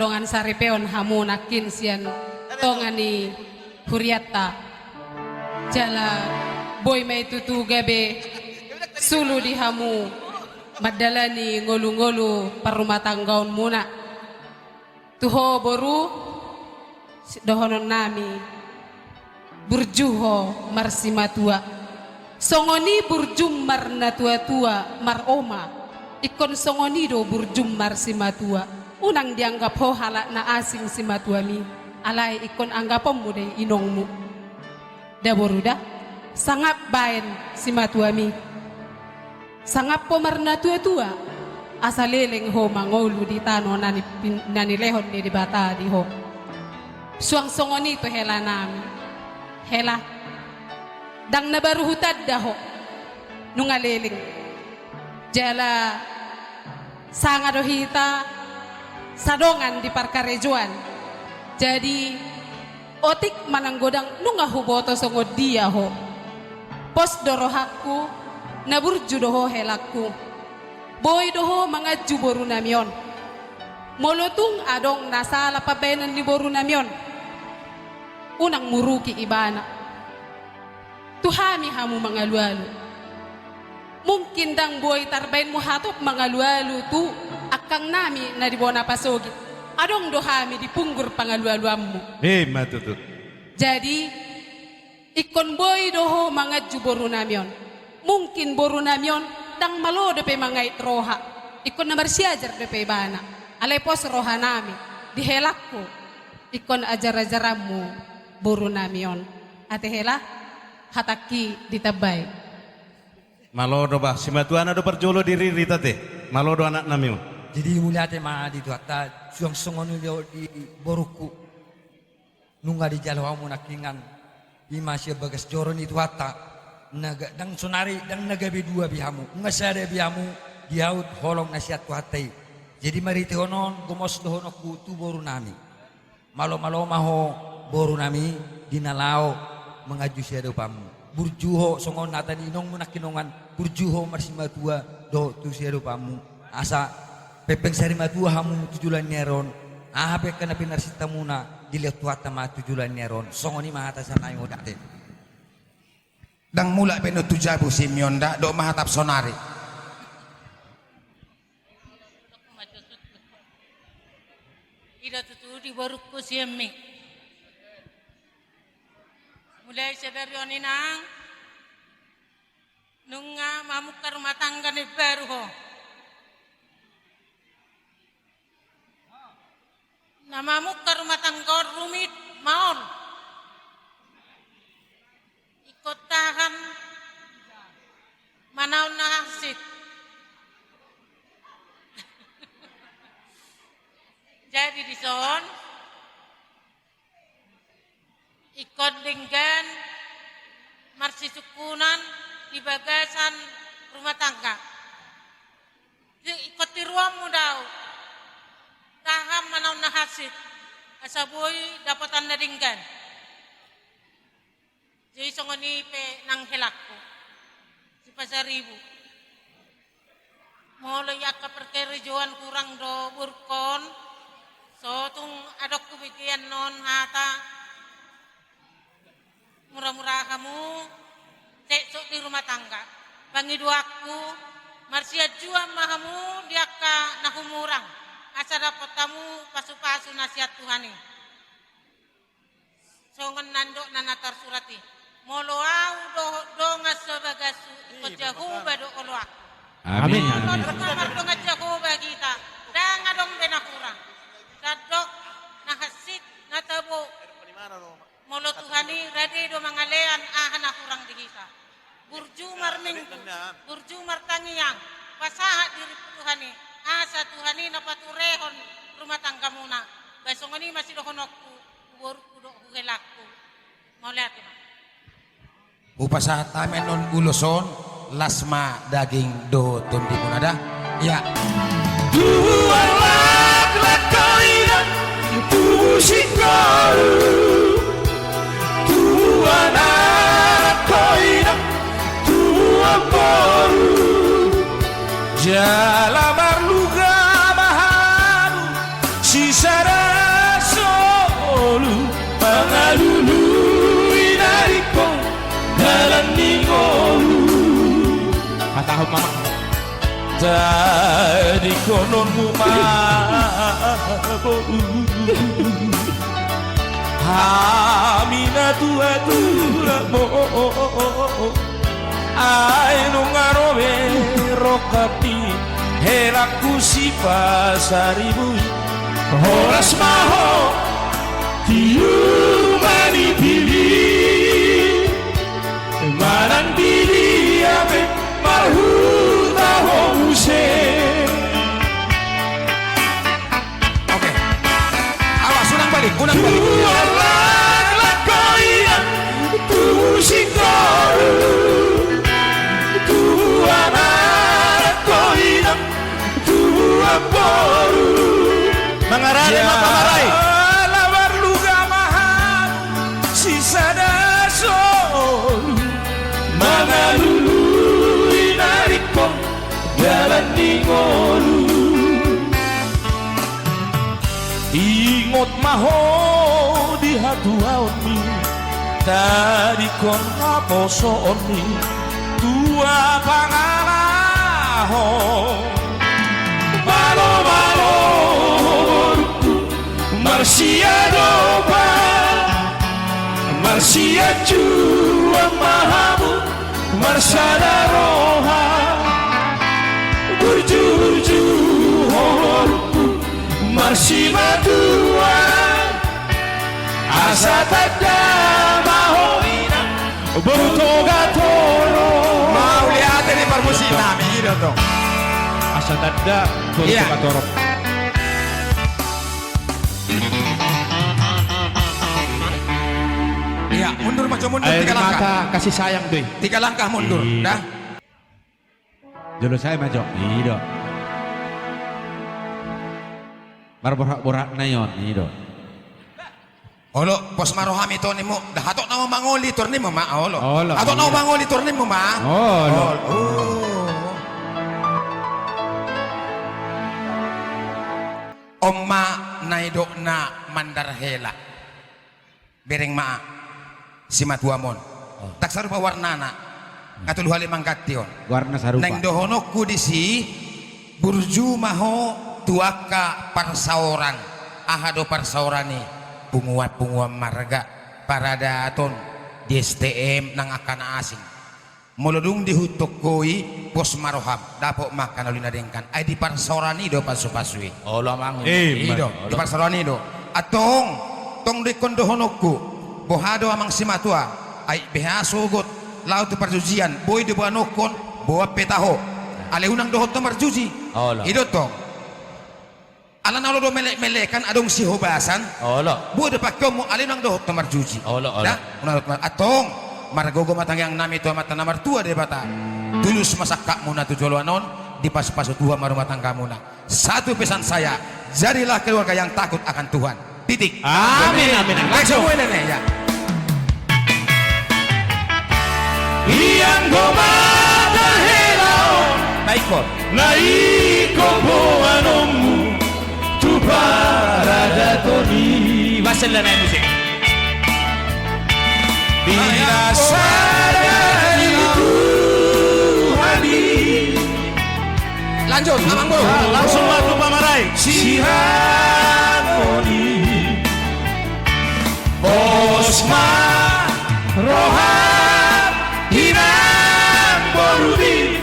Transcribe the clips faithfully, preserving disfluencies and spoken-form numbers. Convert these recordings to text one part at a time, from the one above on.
Dongan saripeon hamu nangkin sian tonga ni hurianta. Jala boi ma i tutu gabe sulu di hamu mandalani ngolu-ngolu parrumatanggaonmuna. Tu ho boru, dohononnami, burju ho marsimatua. Songon i burjum marnatua-tua, maroma. Ingkon songon i do burjum marsimatua. Unang dianggap ho halak na asing simatuami. Alai ingkon anggaponmu do i inongmu. Da boru da, sangap baen simatuami. Sangap ho marnatua-tua, asa leleng ho mangolu di tano na ni pin-, na nilehon ni Debata di ho. Suang songon i tu helanami. Hela, ndang na baru hutanda ho, nunga leleng. Jala sanga do hita sadongan di parkarejoan. Jadi, otik manang godang nunga huboto songon dia ho. Pos do rohangku, na burju do ho helangku. Boi do ho manganju borunami on. Molo tung adong na sala pambaenan ni borunami on, unang muruki ibana. Tu hami hamu mangalualu. Mungkin ndang boi tarbaenmu hatop mangalualu tu angkangnami na di bona pasogit. Adong do hami di punggur pangalualuanmu. Ima tutu. Jadi, ingkon boi do ho manganju borunami on. Mungkin borunami on ndang malo dope mangait roha. Ingkon na marsiajar dope ibana. Alai pos rohanami di helangku. Ingkon ajar-ajaranmu borunami on. Ate hela, hatangki ditambai. Malo do bah, simatuana do parjolo diririt ate. Malo do anaknami on. Jadi mauliate ma di Tuhanta, suang songon i do di borungku. Nunga dijalo hamu nangkiningan, ima sian bagas joro ni Tuhanta. Ndang sonari, ndang na gabe dua be hamu, nunga sada be hamu, di ahu holong na sian Tuhanta i. Jadi marhitehon on, gomos dohononku tu borunami. Malo-malo ma ho borunami di na laho manganju siadopanmu. Burju ho songon hata ni inongmu nangkiningan, burju ho marsimatua dohot tu siadopanmu. Asa pengpeng sarimatua hamu tu joloan ni ari on, aha pe angka na pinarsintamuna dilehon Tuhanta ma tu joloan ni ari on. Songon i ma hata sian hami, mauliate. Ndang mulak be annon tu jabu si Mion da, dok ma hatop sonari. I do tutu di borungku si Emmi. Mulai sadari on inang, nunga mamungka rumah tangga na imbaru ho. Na mamungka rumah tangga on rumit maol. Ingkon tahan manaon na hansit. Jadi dison, ingkon denggan marsisungkunan di bagasan rumah tangga. Di, ingkon tiruonmu do au. Tahan manaon na hansit, asa boi dapotan na denggan. Jadi songon i pe nang helangku si Pasaribu. Molo i angka parkarejoan hurang do borungkon, so tung adong hubege annon hata. Mura-mura hamu seksok di rumah tangga. Pangidoanku, marsianjuan ma hamu di angka na humurang, asa dapot hamu pasu-pasu na sian Tuhan i. Songon na nidok na tarsurat i. Molo ahu dohot dongan sabagashu, ingkon Jahowa do oloanku. Amin. Molo nunga mardongan Jahowa hita, ndang adong be na hurang. Sandok na hansit, na tabo. Molo Tuhan i rade do mangalean aha na hurang di hita. Burju marminggu, burju martangiang, pasahat diri tu Tuhan i, asa Tuhan i na paturehon rumah tanggamuna. Ba songon i ma sidohononku, tu borungku dohot tu helangku. Mauliate ma. Hupasahat hami annon ulos on, las ma daging dohot tondimuna da. Ia. Tubuan laklak koinang, tubu singkoru. Tubuan anak koinang, tubuan boru. Jala marluga ma hamu, sisada Tadingkononmu ma boru, hami na tuatua, ai nunga ro be rongkap ni helangku Sipasaribu i. Horas ma ho, tiur ma nipili, manang di dia pe marhuta ho muse. Oke. Awas, ulang balik, ulang balik. Tuar laklak ho inang tu singkoru, tuar laklak ho inang tu amboru. Mangarade ma pamarai. Jala marluga ma hamu sisada solu, mangalului na ringkot dalan ni ngolu. Ingot ma ho di hatuaonmi, tadingkon haposoonmi, tua pangalahon. Malo, malo, marsiadopan, marsianjuan ma hamu, marsada roha, burju-burju horongku, marsimatua, asa tanda ma ho inang boru Togatorop. Mauliate di parmusik nami, i do tong. Asa tanda boru Togatorop. Iya, mundur ma jo, mundur tiga langkah. Air mata kasih sayang do i. Tiga langkah mundur, dah. Jolo sae ma jo, i do. Marborak-borak na i on, i do. Olo, pos ma rohami torumu, da hatop na mangoli torumu ma, olo. Olo, hatop na mangoli torumu ma. Olo. Olo. On ma na nidokna mandar hela. Bereng ma simatuam on. Ndang sarupa warnana. Nga tolu hali mangganti on. Warna sarupa. Naeng dohononku disi, burju ma ho tu angka parsaoran. Aha do parsaoran i? Punguan-punguan marga, paradaton, di STM nang angka na asing. Molo dung diihuthon ho i, pos ma roham, dapot ma angka na uli na denggan. Ai di parsaoran i do pasu-pasu i. Olo amang. I do, di parsaoran i do. Antong, tong do ingkon dohononku. Boha do amang simatua? Ai beha sogot laho tu parjujian, boi do boanonhon, boan pe taho. Alai unang dohot ho marjuji. Olo. I do tong. Alana olo do melek-melekan, adong sihobasan. Olo. Boi do pangkeonmu, alai unang dohot ho marjuji. Olo, olo. Da, unang dohot mar-, antong, margogo ma tangiang nami tu Amanta na martua Debata. Tulus ma sangkapmuna tu joloan on, dipasu-pasu Tuhan ma rumah tanggamuna. Satu pesan saya, jadilah keluarga yang takut akan Tuhan. Titik. Amin, amin, amin. Langsung. Baik, semua ini, ya. Ianggo marhela on. Baik, Bor. Na ingkon boanonmu tu paradaton i. Basel dan musik. Di na sada ni Tuhan i. Lanjut, Amang Boru. Ah, langsung ma tu pamarai. Sihaon i. Pos ma roham, inang boru i,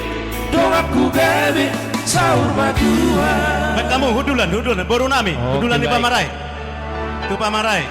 donganku gabe saur matua. Baen hamu, hundulan, hundulan, boru nami, oke, hundulan ni pamarai. Tu pamarai.